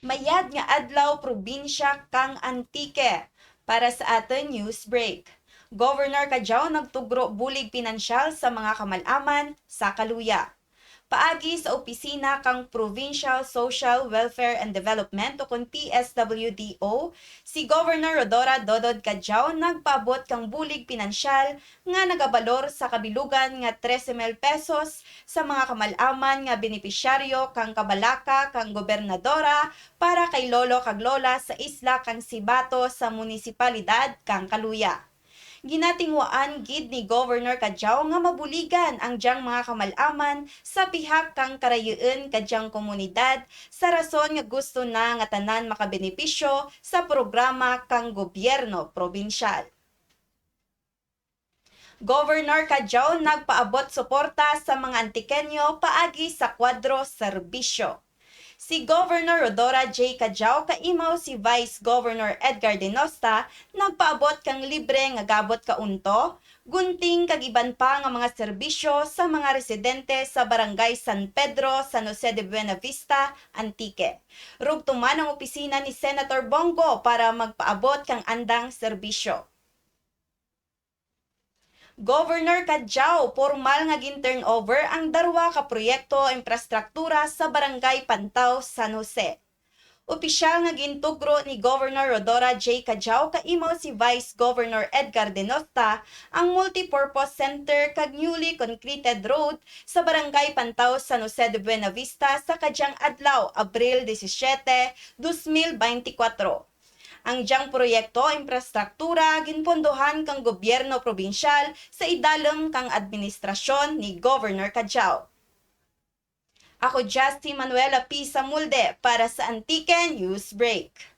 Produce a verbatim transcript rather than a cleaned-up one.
Mayad nga adlaw, probinsya kang Antique. Para sa atun news break, Governor Cadiao nagtugro bulig pinansyal sa mga kamal-aman sa Caluya. Paagi sa opisina kang Provincial Social Welfare and Development ukon P S W D O, si Governor Rhodora Dodod Cadiao nagpaabot kang bulig pinansyal nga nagabalor sa kabilugan nga trese mil pesos sa mga kamal-aman nga benepisyaryo kang kabalaka kang gobernadora para kay lolo kag lola sa isla kang Sibato sa munisipalidad kang Caluya. Ginatinguhaan gid ni Governor Cadiao nga mabuligan ang dyang mga kamal-aman sa pihak kang karayuun ka dyang komunidad, sa rason nga gusto na nga tanan makabenepisyo sa programa kang gobyerno probinsyal. Governor Cadiao nagpaabot suporta sa mga Antiqueño paagi sa kwadro serbisyo. Si Governor Rhodora J. Cadiao kaimaw si Vice Governor Edgar Denosta nagpaabot kang libre nga gabot ka unto, gunting kag iban pa nga mga serbisyo sa mga residente sa Barangay San Pedro, San Jose de Buenavista, Antique. Rugto man ang opisina ni Senator Bong Go para magpaabot kang andang serbisyo. Governor Cadiao, pormal nga gin-turnover ang darwa ka proyekto imprastruktura sa Barangay Pantao, San Jose. Opisyal nga gintugro ni Governor Rhodora J. Cadiao kaimaw si Vice Governor Edgar Denosta ang multipurpose center kag newly concreted road sa Barangay Pantao, San Jose de Buenavista sa kadyang adlaw, Abril disisyete, dos mil beintikwatro. Ang dyang proyekto imprastruktura ginpondohan kang gobyerno probinsyal sa idalum kang administrasyon ni Governor Cadiao. Ako Justy Manuela P. Samulde para sa Antique News Break.